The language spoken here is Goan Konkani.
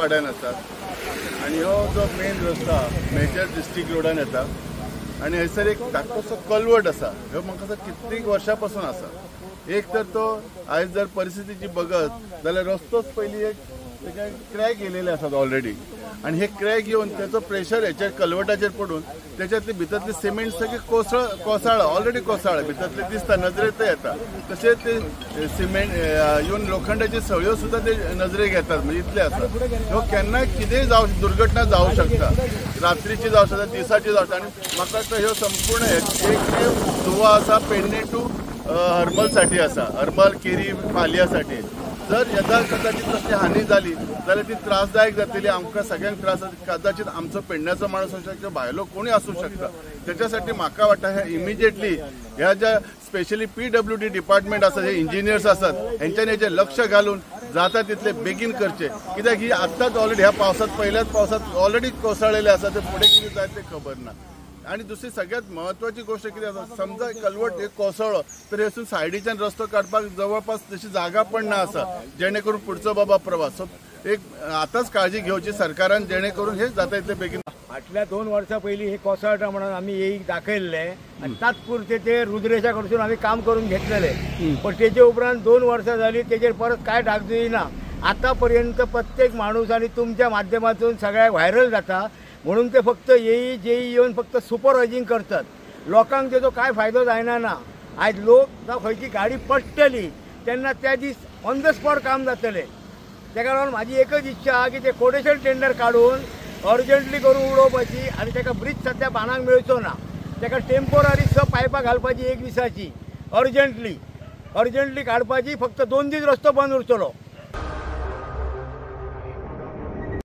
वाड्यान आसा आनी हो जो मेन रस्ता मेजर डिस्ट्रिक्ट रोडान येता आनी हयसर एक धाकटोसो कलवट आसा. ह्यो म्हाका दिसता कित्येक वर्सां पासून आसा. एक तर तो आयज जर परिस्थितीची बघत जाल्यार रस्तोच पयलीं एक तेका क्रॅक येयलेले आसात ऑलरेडी आनी हे क्रॅक येवन तेचो प्रेशर हेचेर कलवटाचेर पडून तेच्यातली भितरली सिमेंट सगळी कोसळ ऑलरेडी कोसळ भितरले दिसता, नजरेंत येता. तशेंच ते सिमेंट येवन लोखंडाच्यो सळयो सुद्दां ते नजरेक येतात, म्हणजे इतले आसा. ह्यो केन्नाय कितेंय जावं, दुर्घटना जावं शकता, रात्रीची जावं शकता, दिसाची जावं शकता. आनी म्हाका वाटता ह्यो संपूर्ण एक दुवा आसा पेडणे टू हरमल साठी आसा, हरमल केरी पालयासाठी. जर यदा कदाचित तशी हानी जाली जाल्यार ती त्रासदायक जातली आमकां सगळ्यांक त्रास. कदाचित आमचो पेडण्याचो माणूस आसूं शकता, भायलो कोणूय आसूं शकता. त्याच्यासाठी म्हाका वाटता हे इमिजिएटली ह्या ज्या स्पेशली PWD department आसा, हे इंजिनियर्स आसात, हेंच्यांनी हेचेर लक्ष घालून जाता तितले बेगीन करचे. कित्याक ही आत्ताच ऑलरेडी ह्या पावसांत, पयल्याच पावसांत ऑलरेडी कोसळलेले आसा, ते फुडें कितें जाय तें खबर ना. आनी दुसरी सगळ्यात म्हत्वाची गोष्ट कितें आसा, समजा कलवट एक कोसळ्ळो तर हेसून सायडीच्यान रस्तो काडपाक जवळपास तशी जागा पण ना आसा, जेणे करून पुढचो बाबा प्रवास. सो एक आतांच काळजी घेवची सरकारान, जेणे करून हे जाता इतले बेगीन. फाटल्या 2 वर्सां पयलीं हे कोसळटा म्हणून आमी एक दाखयल्लें आनी तात्पुरते ते रुद्रेशा कडसून आमी काम करून घेतलेले, पण तेजे उपरांत 2 वर्सां जाली तेजेर परत कांय डागडुजी ना. आतां पर्यंत प्रत्येक माणूस आनी तुमच्या माध्यमातून सगळ्याक व्हायरल जाता म्हणून ते फक्त येई जेई येवन फक्त सुपरवायजींग करतात. लोकांक तेजो कांय फायदो जायना ना. आयज लोक जावं खंयची गाडी पडटली तेन्ना त्या दीस ऑन the spot काम जातलें. तेका लागून म्हाजी एकच इच्छा आहा की ते कोटेशन टेंडर काडून अर्जंटली करून उडोवपाची आनी तेका ब्रिज सद्या बांदांक मेळचो ना, तेका टेम्पोररी 6 पायपां घालपाची एक दिसाची अर्जंटली काडपाची. फक्त 2 दीस रस्तो बंद उरतलो.